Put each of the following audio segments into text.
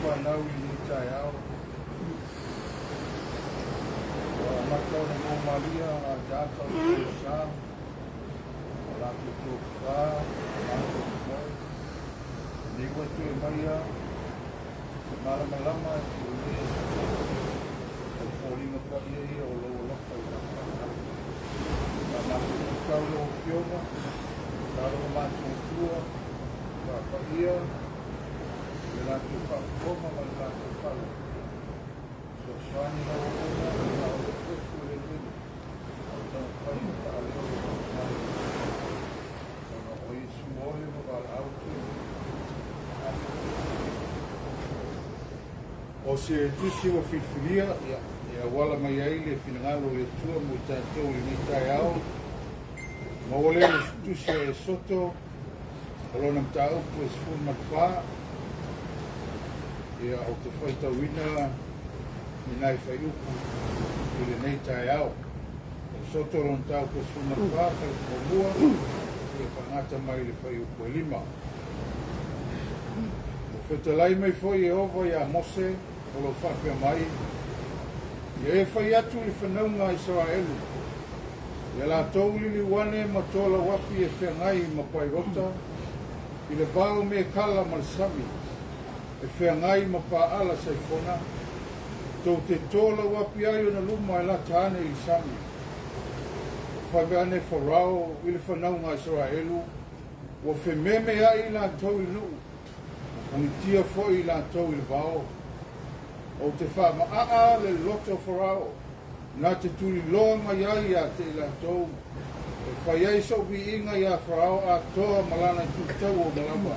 fanau i lenei taeao. Ua amata ona maumālia ataata o le sa, o latou tofa, o latou moe. Lenei ua toe maia se malamalama e lenei aso. O foliga paia ia o lou alofa i lau fanau. Sa matou tatau lau Afioga, tatalo lo matou Atua, faapaia i le latou faafofoga ma le latou faalogo. Fesoasoani lau auauna ina o efuefu i le eleele, a o taumafai e faaleo lou finagalo i le Atua. Ona o Iesu ole ma valaau toe. Amen. O se tusi ua filifilia, ia, e auala mai ai le finagalo o le Atua mo i tatou i lenei taeao. Maua lea le tusi a Esoto, o lona mataupu e 14. Ia, ou te faitauina ni nai fuaiupu i lenei taeao. Esoto lona mataupu e 14, fuaiupu muamua, ia faagata mai le fuaiupu e 5. Ua fetalai mai foi Ieova iā Mose, o lo o faapea mai, Ia e fai atu i le fanauga a Isaraelu, ia latou liliu ane ma tolauapi e feagai ma Pairota, i le va o Mekala ma le sami, e feagai ma Paala Saifona, tou te tolauapi ai ona luma e lata ane i le sami. Ua fai ane Farao i le fanauga a Isaraelu, ua fememeai latou i le nuu, ua punitia foi i latou i le vao. Ou te faamaaa le loto o Farao, na te tuliloa mai ai ia te i latou, e fai ai sou viiga iā Farao atoa ma lana itutaua uma lava,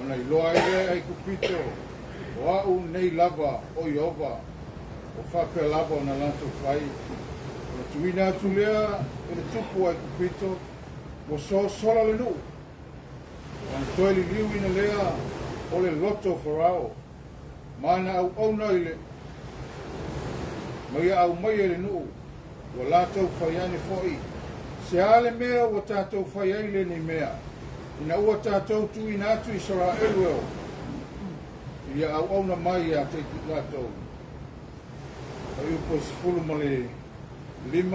ona iloa ai lea e Aikupito, o au nei lava o Ieova. Ua faapea lava ona latou fai, ona tuuina atu lea i le tupu o Aikupito, ua sosola le nuu, ona toe liliuina lea o le loto o Farao ma ana auauna i le ma ia aumaia i le nuu, ua latou fai ane foi, Se a le mea ua tatou fai ai lenei mea, ina ua tatou tuuina atu Isaraelu e o ia auauna mai ia te latou? Fuaiupu e 15.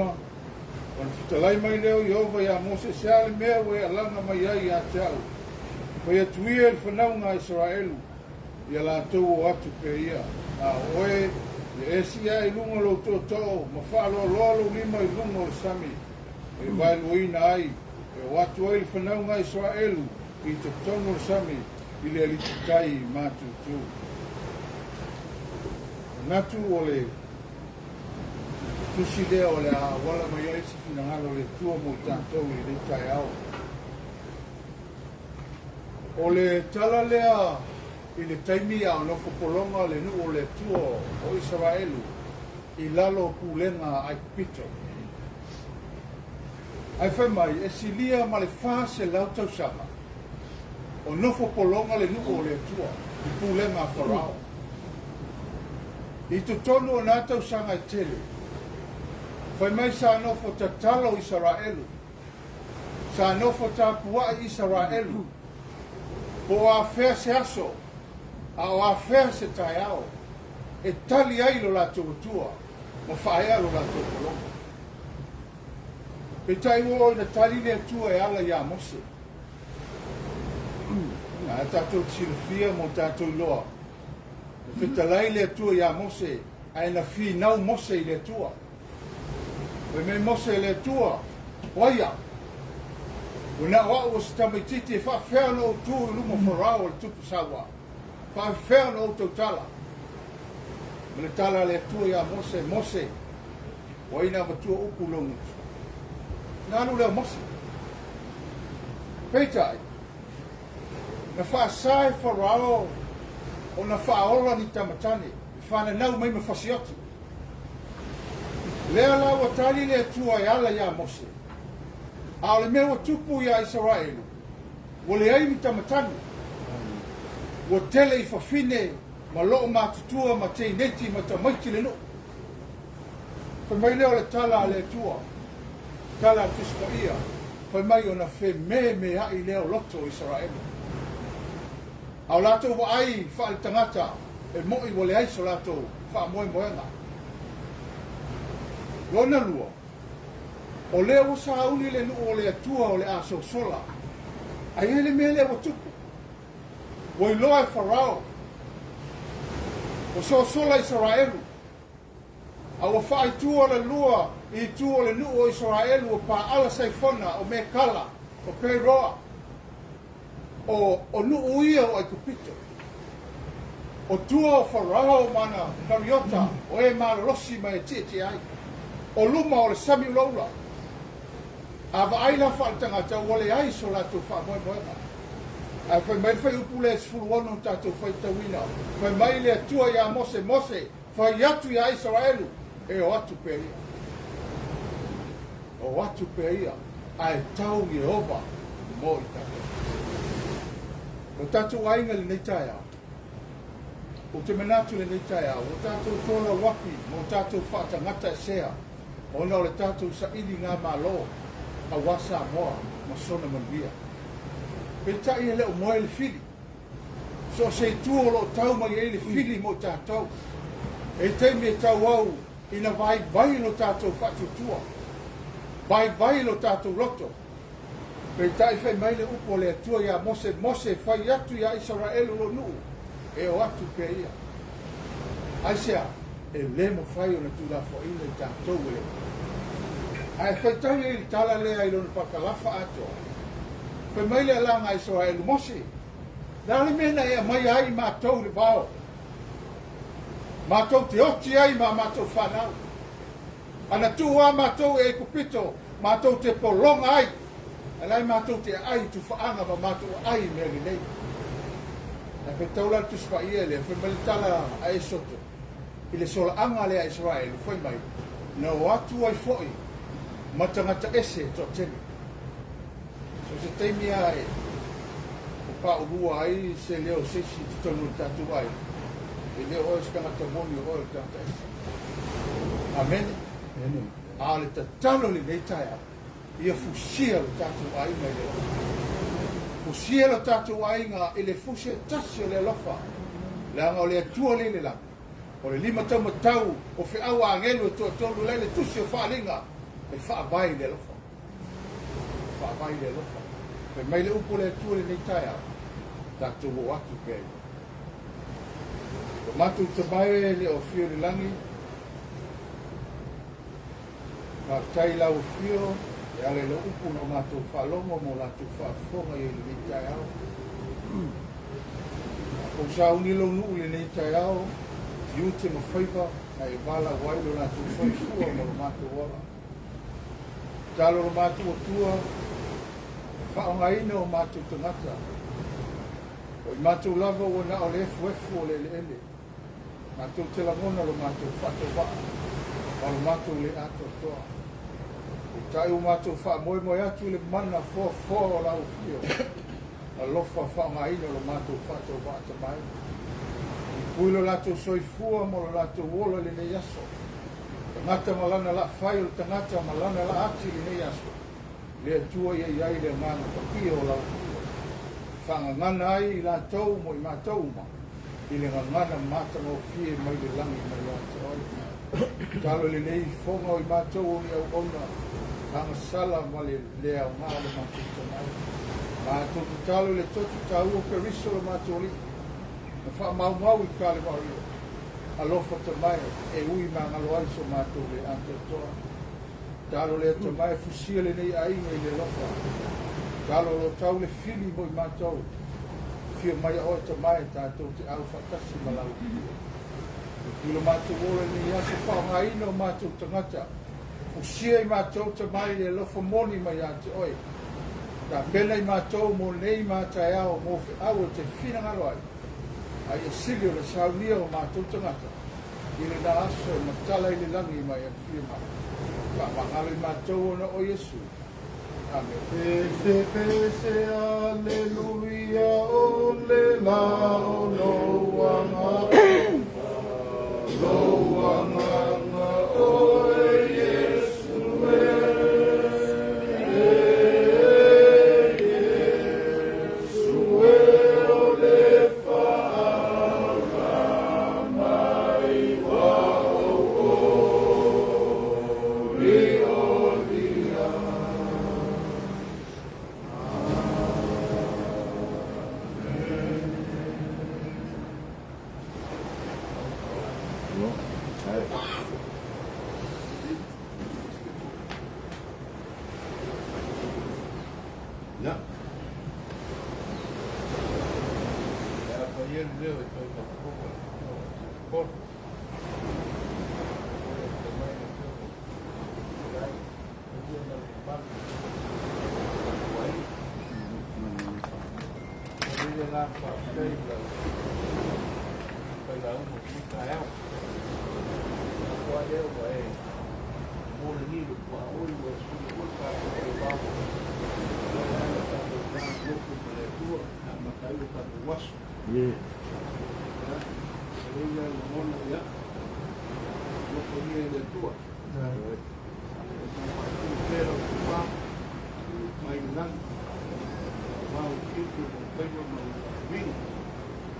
Ona fetalai mai lea o Ieova iā Mose, Se a le mea ua e alaga mai ai ia te au? Fai atu ia i le fanauga a Isaraelu, ia latou o atu pea ia. A o oe, ia e sii ae i luga lou tootoo ma faaloaloa lou lima i luga o le sami, e vaeluaina ai, e o atu ai le fanauga a Isaraelu i totonu o le sami i le alititai matutu. Manatu o le tusi lea o le a auala mai ai se finagalo o le Atua mo i tatou i lenei taeao. O le tala lea i le taimi a o nofo pologa le nuu o le Atua o Isaraelu i lalo o pulega a Aikupito. Ae fai mai, e silia ma le 400 tausaga o nofo pologa le nuu o le Atua i pulega a Farao. I totonu o nā tausaga e tele, fai mai sa nofo tatalo Isaraelu, sa nofo tapuai Isaraelu, po o afea se aso, a o afea se taeao, e tali ai lo latou Atua ma faaea lo latou pologa. Peitai ua oo ina tali le Atua e ala iā Mose. A tatou te silafia ma o tatou iloa, na fetalai le Atua iā Mose, ae na finau Mose i le Atua. Fai mai Mose e le Atua, O ai au? Ua na o au o se tamaitiiti e faafefea ona ou tu i luma o Farao o le tupu saua? Faafefea ona ou tautala? Ma le tala a le Atua iā Mose, Mose, o ai na avatua upu i lou gutu? Na alu lea o Mose. Peitai, na faasa e Farao ona faaola ni tamatane e fananau mai ma fasioti. Lea la ua tali le Atua e ala iā Mose, a o le mea ua tupu iā Isaraelu, ua leai ni tamatane, ua tele i fafine ma loo matutua ma teineiti ma tamaiti le nuu. Fai mai lea o le tala a le Atua, tala a le Tusi Paia, fai mai ona fememeai lea o loto o Isaraelu. A o latou vaai faaletagata, E mo'i ua leai so latou faamoemoega. Lona lua, o lea ua sauni le nuu o le Atua o le a sosola, ae i ai le mea lea ua tupu. Ua iloa e Farao, ua sosola Isaraelu, a ua faaitua le lua i itu o le nuu o Isaraelu o Paala Saifona, o Mekala, o Peiroa, o nuu ia o Aikupito. O tua o Farao ma ana kariota o e malolosi ma e tietie ai. O luma o le sami ulaula. A vaai la faaletagata ua leai so latou faamoemoega. Ae fai mai le fuaiupu lea e 16 na tatou faitauina, fai mai le Atua iā Mose, Mose, fai atu iā Isaraelu, e o atu pea ia. O atu pea ia, ae tau Ieova mo i tatou. Lo tatou aiga i lenei taeao, ou te manatu i lenei taeao, ua tatou tolauapi ma o tatou faatagata esea, ona o le tatou sailigamalo aua Samoa ma sona manuia. Peitai e le o moe le fili. So o se itu o lo o tau mai ai le fili mo i tatou. E i ai taimi e tauau ina vaivai lo tatou faatuatua, vaivai lo tatou loto. Peitai fai mai le upu a le Atua iā Mose, Mose, fai atu iā Isaraelu lou nuu, e o atu pea ia. Aisea? E le mafai ona tuulafoaiina i tatou e le Atua. Ae faitau i ai le tala lea i lona pakalafa atoa. Fai mai le alaga a Isaraelu, Mose, le a le mea na e aumaia ai i matou i le vao? Matou te oti ai ma a matou fanau. A na tuu lava matou i Aikupito, matou te pologa ai, a la e matou te aai i tufaaga ma matou aai i mea lelei. Ae faitau la le Tusi Paia lea, fai mai le tala a Esoto i le solaaga lea a Isaraelu, fai mai, Na o atu ai foi ma tagata ese e toatele. So se taimi lava e paulua ai se leo o se isi i totonu o le tatou aiga, e le o oe o se tagata moni, o oe o le tagata ese. Amene. A o le tatalo i lenei taeao, ia fusia lo tatou aiga i le alofa. Fusia lo tatou aiga i le fusi e tasi o le alofa, leaga o le Atua lea i le lagi, o le limataumatau o feau a agelu e toatolu, la i le tusi o Faaaliga, e faavae i le alofa. Faavae i le alofa. Fai mai le upu a le Atua i lenei taeao, tatou o atu pea i Lo matou Tama e le o afio i le lagi, faafetai i lau afio e ala i lau upu na matou faalogo ma o latou faafofoga i ai i lenei taeao. Afou sauni lou nuu i lenei taeao, tiute ma faiva na e valaau ai lo latou soifua ma lo matou ola. Tatalo lo matou Atua, faaaogaina o matou tagata. O i matou lava ua na o le efuefu o le eleele. Matou te lagona lo matou faatauvaa ma lo matou le atoatoa. Peitai ua matou faamoemoe atu i le mana foafoa o lau afio. Alofa faaaogaina lo matou faatauvaa Tama e. Puipui lo latou soifua ma lo latou ola i lenei aso. Tagata ma lana laafai o le tagata ma lana laati i lenei aso, le Atua ia i ai le Agaga Paia o lau Afio, e faagagana ai i latou mo i matou uma i le gagana matagofie mai le lagi mai ia te Oe. Tatalo i lenei ifoga o i matou o ni auauna agasala ma le le aoga o le matou Tama e. Matou tatalo i le toto taua o Keriso lo matou Alii, na faamaumau i Kalevario, Alofa Tama e, e ui magalo ai so matou le atoatoa. Talo lea Tama e fusia lenei aiga i le alofa. Talo o lo tau le fili mo i matou. Afio mai a oe Tama e tatou te au faatasi ma lau afio. Puipui lo matou ola i lenei aso faaaogaina o matou tagata. Fusia i matou Tama i le alofa moni mai ia te oe. Tapena i matou mo nei ma taeao mo feau e te finagalo ai. A ia sili o le saunia o matou tagata i lena aso e matala i le lagi ma e afio mai. Faamagalo i matou ona o Iesu. Amene. Pese, pese, aleluia, o le la o lou agaga, lou agaga oe Iesu e, e Iesu e o le faaga. Ia. E a fai e leo e fai ka fofoga o le Oi e te mai le fioga. Lai, e ia ma le mamalu. Wai. O le la faafetai i lau failauga o lenei taeao. Ia lea ua e mo le ni le puaoi ua e sui ua tatou faivao. Ia le ala tatou nofo ma le Atua, na amata ai lo tatou aso. Ia. Ia, e lei lea lagona, ia, nofo ia i le Atua. E faapaatuu pea lau tofa mai le lagi, aua ou tiute ma ou faiva ma ou uiga.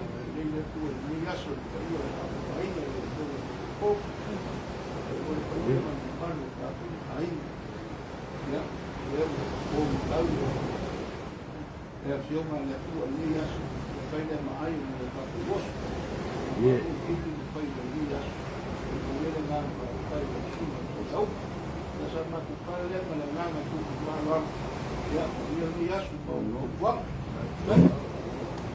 Agalelei le Atua i lenei aso i le paia o le faafofogaina i lau Afioga i le Fofo, faapea foi le paia ma le mamalu o tatou aiga. Ia, o lea ua molimau le Afioga a le Atua i lenei aso, ia fai lea ma ai mo le tatou oso. Ia. Ou tiute ma faiva i lenei aso. E momoli le agaga faafetai i lau Susuga i le Failauga. Ia sa matou pale lea ma le agaga tupu faaaloalo. Ia, manuia lenei aso ma ou fautuaga. Faafetai.